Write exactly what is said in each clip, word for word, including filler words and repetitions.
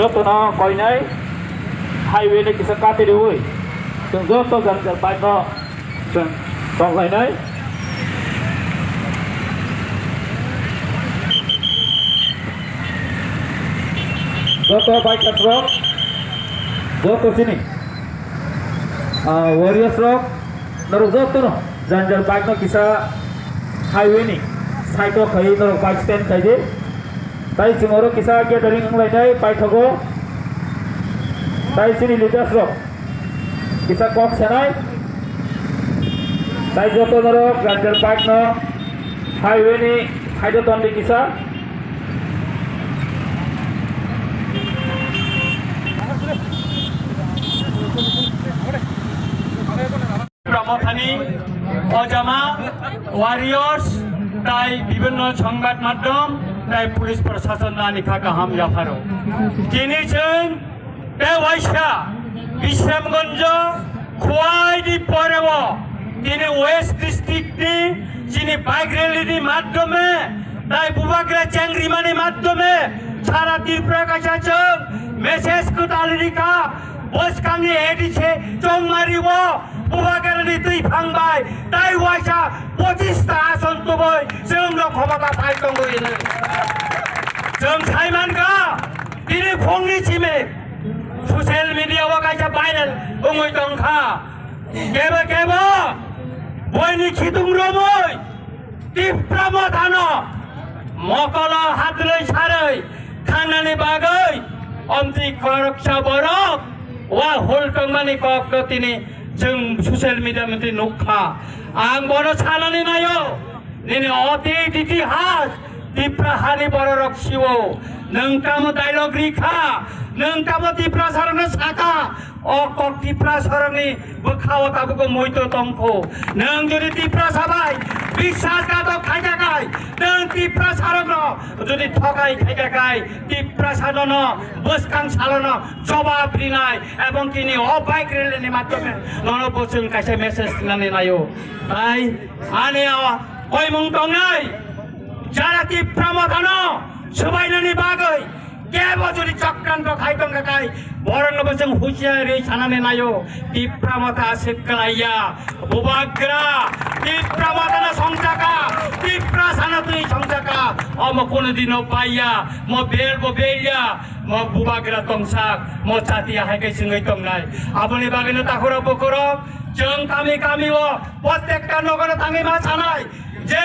Jotono koinai highway ni kisa kati riwi, chwng joto jang jang bike no chwng tong lainai. Joto bikers rok, joto chini, ah, warriors rok, norok jotono jang jang bike no kisa highway ni side o khai norok bike stand khai di. Tai chwng oro kisa gathering wng lainai paithago. Tai chini leaders rok kisa kok sanai. Tai joto norok jang jang bike no highway ni side o ton di kisa. Mothani, Ojama, Warriors, tai bibhinno songbad madhyom, tai police proshashan ani kha kaham yapharo. Tini chwng tei waisa Bisramganj, Khowai ni poreo tini West District ni chini bike rally ni madhyome tai Bubagra chengrimani madhyome sara Tripura kaisa chwng message kwtal rikha, bwskangni A D C Chongmari o Bubagrani twi phang bai tai waisa pochista ason tubui chwngno khomota phai tongo hwnwi. Chwng sai mankha, tini phungni simi social media o kaisa viral wngwi tongkha. Kebo kebo boini khitung romwi Tipra Mothano mokolo hatlwi sarwi thangnani bagwi omtwi khoroksa borok wa hul tongmani kokno tini chwng social media mantwi nukha. Ang bono sanani naio, nini otit itihas Tipra hani bororok sio. Nwng tamo dialogue rikha, nwng tamo Tiprasarokno sakha, o kok Tiprasarokni bwkhao tabukbo muito tongkho. Nwng jodi Tiprasa bai biswasghatok khaikha khai, nwng Tiprasarokno jodi thokai khaikha khai, Tiprasanono bwskang salono jobab rinai ebong tini o bike rally ni madhyome nono bo chwng kaisa message rinani naio. Tai ani o koimung tongnai jara Tipra Mothano swbainani bagwi kebo jodi chokranto khai tongkha khai, borokno bo chwng husiar rwi sanani naio. Tipra Motha aswk kwlaiya, Bubagra Tipra Mothano songchakha, Tiprasano twi songchakha, omo kunu dino paiya, mo bel bo belya, mo Bubagra tongsak, mo chatiya hai khe chwngwi tongnai. Aboni bagwino takhurok bukhurok chwng kami kami o prottekta nogono thangwi ma sanai. Je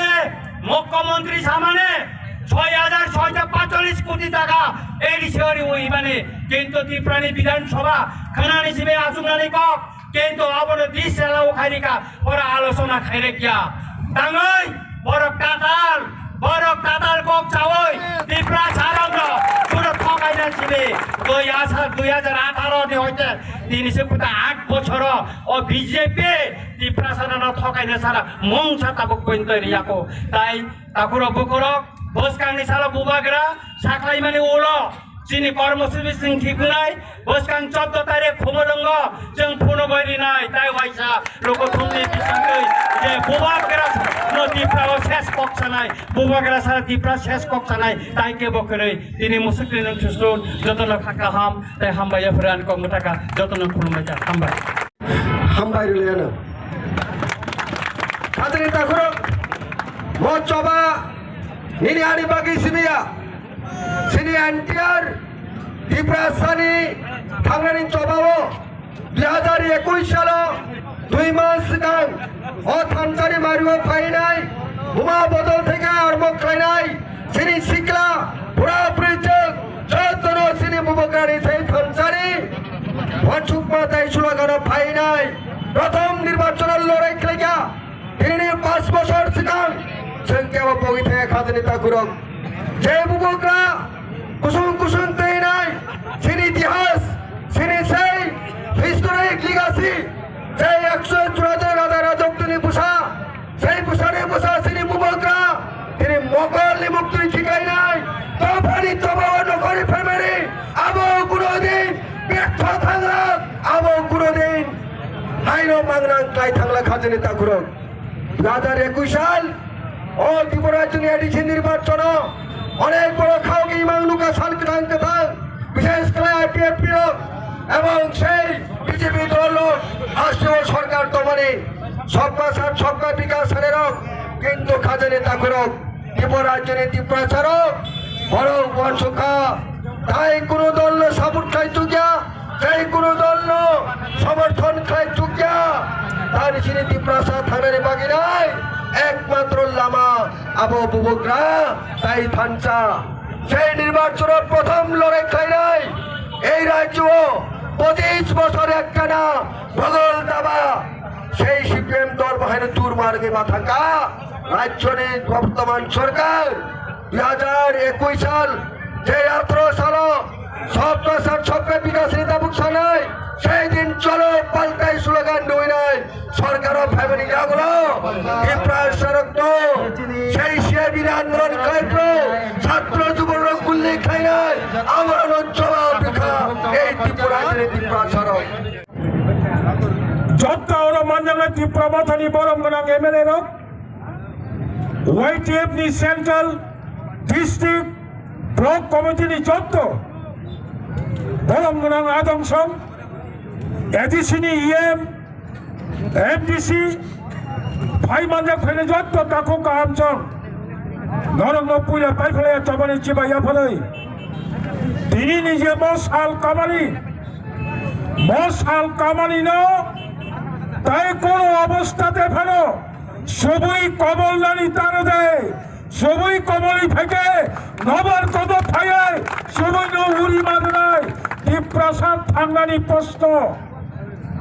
mukhyamantri samane soi hajar soisho pacholis koti taka A D C o riwi mani, kintu Tripurani Bidhan Sabha khanani simi achuknani kok, kintu abono dis sela o khairika, ora alochona khairekya. Tangwi borok tatal, borok tatal kok chawi Tiprasarokno puro thokaina simi. Dui hajar, dui hajar atharo ni hoite tini se puta aat bochoro o B J P Tiprasarokno thokaina sara mungsa tabuk pointo riyako. Tai takhurok bukhurok bwskangni salo Bubagra saklaimani ulo Chini kormosuri chwng thiknai, bwskang chordo tarik Khumulwngo chwng phunugwi rinai, tai waisa rokothumni bisingtwi je bubagra no Tiprao ses kok sanai, bubagra sara Tipra ses kok sanai, tai kebo kwrwi. Tini musukni nung susun jotono kha kaham tai hambai ya phwrwng kok mwthaka jotono khulumbai ta hambai. Hambai rwliyano. Khajani takhurok, mo choba nini ani bagwi simiya. Sini entire Tiprasani thangnani chobao dui hajar ekush salo dui mas swkang o thansani mario phainai buma bodol theke armo khlainai sini sikla pura puri chwng jotono sini bubagrani thai thansani wansukma tai sulagano phainai prothom nirbachono lorai khlaikha. Tinini pas bosor swkang chwng kebo pogwi thaya khajani takhurok. Je bubagra kusung kusung twi nai, chini itihas, chini sei historic legacy, je ekso churajor raja rajoktwini bwsa, sei bwsani bwsa chini bubagra, tini mokolni muktwi thikai nai, dophani chobao nokhorni family, abo kuno din bertho thangla, abo kuno din haino mangnang klai thangla khajani takhurok. Dui hajar ekush sal o Tripura rajyoni A D C nirbachono onek boro khao imang nukha sal kwthang kwthang, bishesh khlai I P F T rok ebong sei B J P dol rok hasteo sorkar tongmani sobka sath sobka bikas sanai rok kintu khajani takhurok Tripura rajyoni Tiprasarok borok uansukha tai kunu dolno support khlai chukya. Jai kunu dolno somorthon khlai chukya, tani sini Tiprasa thangnani bagwi nai ekmatro lama abo bubagra tai thansa. Jai nirbachono prothom lorai khlainai ei rajyo pochish bochor ekkana bodol daba sei C P M dol bahaino tur margwi ma thangkha. Rajyoni bortoman sorkar dui hajar ekush sal, je atharoh salo sobka sath sobka bikas ni tabuk sanai, sei din cholo paltai slogan dui nai, sorkar o phaimani yagulo Tiprasarokno sei C A B ni andolon khlaipro, chhatro juborok gulli khlainai, amorano jobab rikha ei Tripura ni Tiprasarok. Jotto oro manjaknai Tipra Mothani borom gwnang M L A rok, Y T F ni central, district, block committee ni jotto borom gwnang adong song, A D C ni E M, M D C, phai manjak phainai jotto takhuk kaham song. Norokno puila paiphalaya chobani chibai yaphalai. Tini ni je mo sal kamani, mo sal kamani no tai kono obostate phano subui kobolnani taro de, subui koboli phaike nobar kodo phaiye, subui no uri madnai, Tiprasa thangnani posto.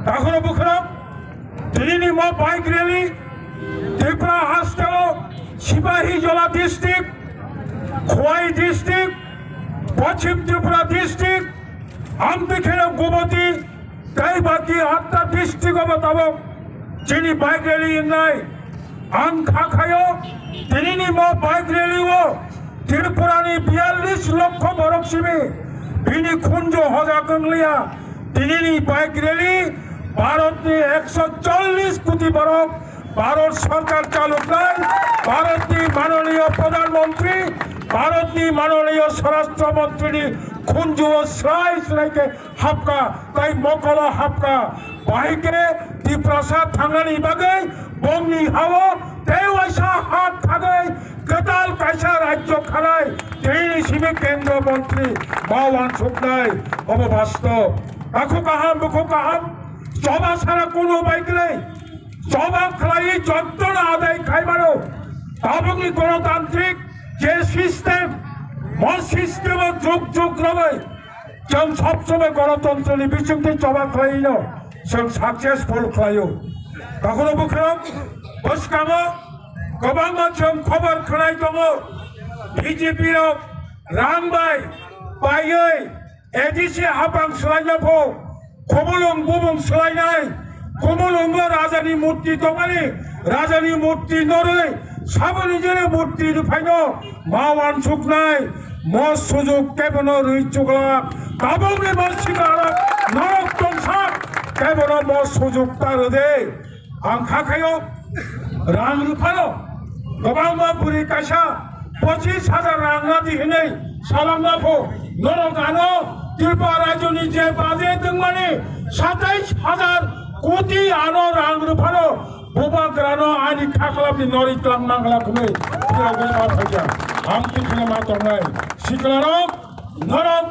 Takhoro bukhrok, tini ni mo bike rally, Tripura hasteo, Sipahijola district, Khowai district, Poschim Tripura district, Amtwi kheno Gumoti, tei baki atta district o bo tabok chini bike rally wngnai. Ang kha khaio, tinini mo bike rally o Tripura ni biyallis lokho borok simi bini khunju hoja kwnglia. Tinini bike rally Bharat ni ekso chollis koti borok Bharat Sarkar chaluknai, Bharat ni manoniyo Pradhan Mantri, Bharat ni manoniyo Swarashtra Mantri ni khunju o srai srai khe hapka, tai mokolo hapka. Bahai khe Tiprasa thangnani bagwi bongni hao tei waisa ha thagwi kwtal kaisa rajyo khanai, tei simi Kendra Mantri ma wansuknai, obo bastob. Takhuk kaham, bukhuk kaham, choba sara kuno bai kwrwi. Choba khlai jotono adai khai mano. Tabukni gonotantrik je system, mo system o jug jug rwbai chwng sob somoi gonotantroni bisingtwi choba khlaino chwng successful khlaio. Takhoro bwkhwrang bwskango kwbangma chwng khobor khwnai tongo, B J P rok rang bai paiwi A D C hapang swlaina pho, Khumulwng bubung swlainai, Khumulwngo rajani murti tongmani, rajani murti norwi, saboni jene murti rwphaino ma wansuknai, Mo sujuk kebono rwi chukla, tabukni mo sikla norok tongsa, kebono mo sujuk ta rwde. Ang kha khayo rang rwphano kwbangma bwrwi kaisa pochis hajar rang radi hinwi salangma pho norok ano Tripura rajyoni je budget wngmani satais hajar koti ano rang rwphano bubagrano ani khaklapni nori tlang mangla khwnwi phirogwi ma phaikha. Ang tikhino ma tongnai siklarok norok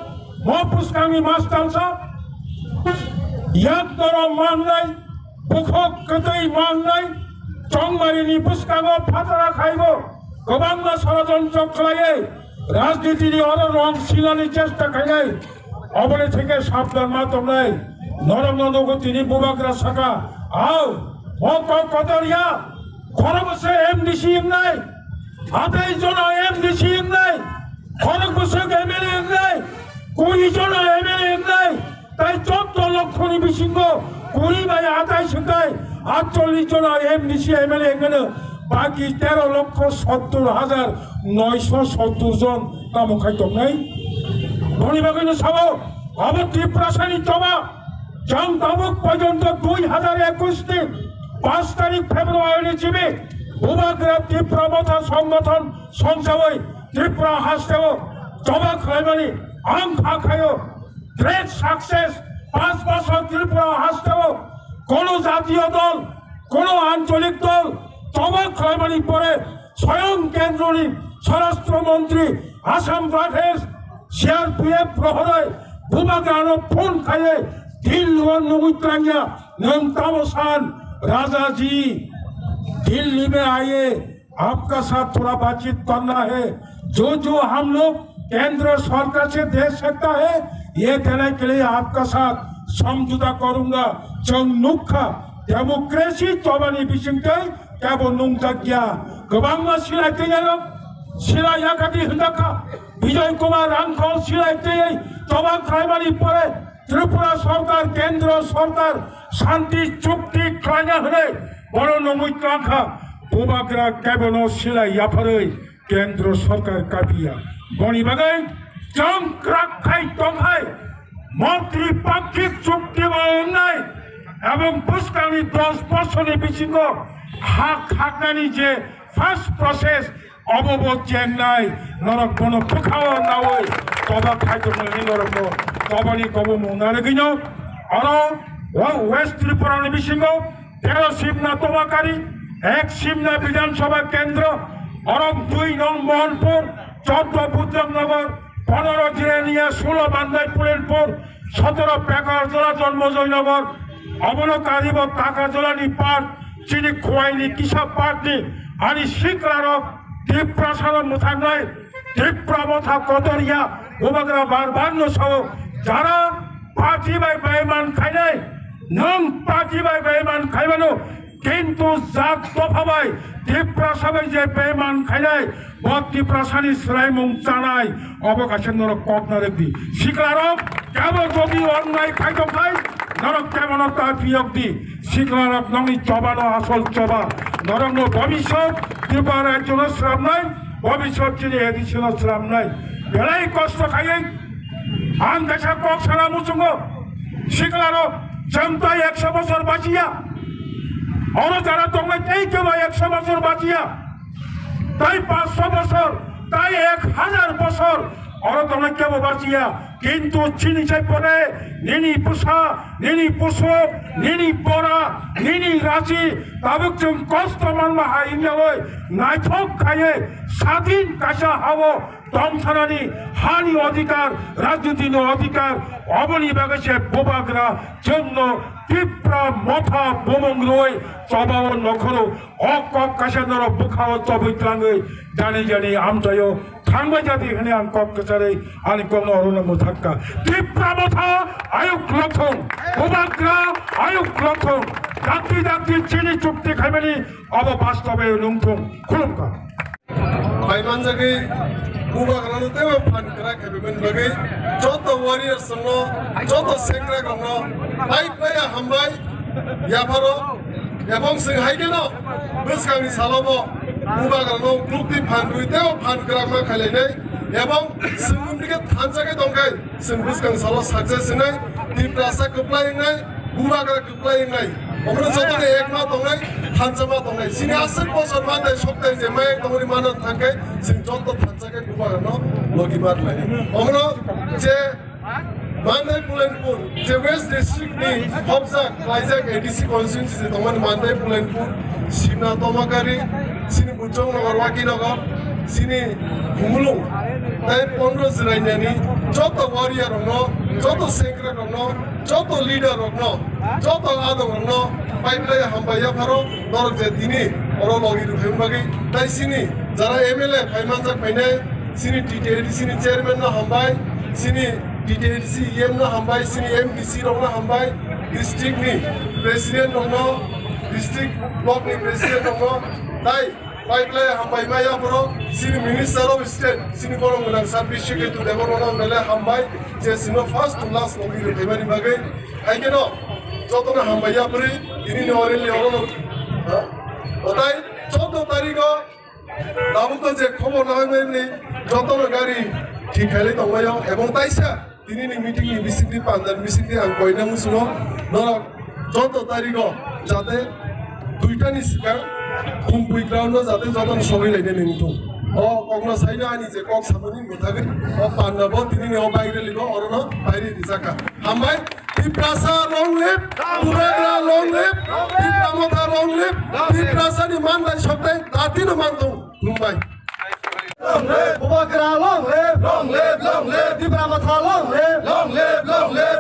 mo bwskangni mastal sa yak norok mangnai bukhuk kwtwi mangnai chongmarini bwskango phatara khaibo kwbangma sorojontro khlaiwi rajnitini oro rong sinani chesta khainai. Oboni theke sabdan ma tongnai. Norokno nugo tini bubagra saka, "Ao, mo kok kotor ya, khorok bwswk M D C wngnai, hatai jono M D C wngnai, khorok bwswk M L A wngnai, kuri jono M L A wngnai, tai chotto lokhoni bisingo kuri bai hatai swngkai atchollish jono M D C M L A wngno, baki tero lokho sottor hajar noisho sottor jon tamo khai tongnai." Boni bagwino sabo, abo Tiprasani choba, chwng tabuk porjonto dui hajar ekush ni paanch tarik February ni simi Bubagra Tipra Motha Songgothon songchawi Tripura hasteo choba khlaimani ang kha khayo great success. Paanch bochor Tripura hasteo kono jatiyo dol, kono ancholik dol choba khlaimani pore Soyong kendroni Swarashtra Montri Assam Pradesh C R P F prohoroi Bubagrano phone khaiwi Delhi o nugwi twlangya, nwng tamo san, Rajaji, Delhi mein aiye, aapka saath thoda baatchit karna hai, jo jo hum log kendra sarkar se de sakta hai, ye dene ke liye aapka saath samjhota karunga, chwng nukha, democracy chobani bisingtwi kebo nungjak ya. Kwbangma silai twiwi silai yakati hwnjakha. Bijoy Kumar Rangkhol silai twiwi choba khlaimani pore Tripura Sarkar, Kendra Sarkar Shanti Chukti khlaina hwnwi bono nungwi twlangkha. Bubagra kebono silai yapharwi Kendra Sarkar kapiya. Boni bagwi chwng kwrak khai tongkhai, mo tripakhik chukti bo wngnai, ebong bwskangni dos bosorni bisingo ha khaknani je first process, obo bo chengnai, norok bono bwkhao nawi choba khai tongmani norokno chobani kobomung narwgwino. Oro o West Tripura ni bisingo tero Simna Tomakari, ek Simna Bidhan Sabha Kendra, oro dui nong Mohanpur, choddo Budhanagar, ponero Jirania, sulo Bandai Pulenpur, sotero Pekarjala Janmajoy Nagar, obono karibo Takarjala ni part, chini Khowai ni kisa part ni, ani siklarok Tiprasa no mwthangnai, Tipra Motha kotor ya, Bubagra bar bar no sao, jara party bai baiman khainai, nwng party bai baiman khaimano, kintu jat dopha bai Tiprasa bai je baiman khainai, bo Tiprasani swraimung chanai, obo kaisa norok kok narwk di. Siklarok, kebo jodi onnai khai tongkhai, norok kebono ta phiyok di. Siklarok nongni choba no asol choba. Norokno bhobishyot Tripura rajyo no sramnai, bhobishyot chini A D C no sramnai. Belai kosto khaiwi ang kaisa kok sana muchungo. Siklarok chwng tai ekso bochor bachiya. Oro jara tongnai tei kebo ekso bochor bachiya. Tai panchsho bochor, tai ek hajar bochor, oro tongnai kebo bachiya. Kintu chini chai pore nini bwsa, nini busuk, nini bora, nini rachi, tabuk chwng kosto manma hai wngyawi naithok khaiwi sadin kaisa hao tongthanani hani odhikar, rajnitini odhikar, oboni bagwi se Bubagra chwngno Tipra Motha bumung rwi chobao nokhoro o kok kaisa norok bwkhao chobwi twlangwi jani jani amchaio thangbai jadi hwnwi ang kok kwcharwi ani kokno orono mwthakka. Tipra Motha ayuk lothung, Bubagra ayuk lothung, dakti dakti chini chukti khaimani obo bastobe nungthung. Khulumkha. Bai manjagwi Bubagrano teibo phan kwrak khaibimani bagwi joto warriors rokno, joto sekrek rokno bai paiya hambai yapharo. Ebong chwng hai kheno bwskangni salobo Bubagrano group ni phan rwi tei o phan kwrak ma khailai nai. Ebong chwng wngkhe thansa khe tongkhe chwng bwskang salo success wngnai, Tiprasa kwplai wngnai, Bubagra kwplai wngnai. Omono jotono ek ma tongnai, thansa ma tongnai. Chini aswk bosor ma tei sok tei je ma ek tongmani mana thangkhe chwng joto thansa khe Bubagrano logi ma rwnai. Omono je Mandai Pulenpur, je West District ni hopjak, laijak A D C constituency se tongmani Mandai Pulenpur, Simna Tomakari, sini Buchong Nagar, Waki Nagar, sini Khumulung, tai pondro Jirainani, joto warrior rokno, joto sengkrak rokno, joto leader rokno, joto adong rokno, pai pai hambai yapharo, norok je tini, oro logi rwphai bagwi, tai sini, jara M L A phai manjak phainai, sini T T A D C ni chairman no hambai, sini T T A D C E M no hambai, sini M D C rok no hambai, district ni president rok no, district block ni president rok no, tai pai pai hambai maya boro, sini minister of state, sini borom gwnang sir Bishnu Ketu Debbarma no belai hambai, je sino first to last logi rwphaimani bagwi, hai khe no, joto no hambai ya bwrwi, tini ni orel ni oro no, ha? Otai, chaudo tarikh o, Tabuk to je khobor nai mani jotono gari thik khailai tongbaio ebong taisa tini ni meeting ni bisingtwi pandal bisingtwi ang koina muchungo norok joto tarikh o jate duita ni swkang Khumpui ground o jate jotono sogwi lainani wngthung. O kokno saino ani je kok samani mwthagwi o panda bo tini ni o bike rally bo orono pairi rijak kha. Hambai, Tiprasa long live, Bubagra long live, Tipra Motha long live, Tiprasa ni mantai soktai dati no manthung. Khulumbai. Long live, Bubagra long live, long live, long live, Tipra Motha long live, long live, long live.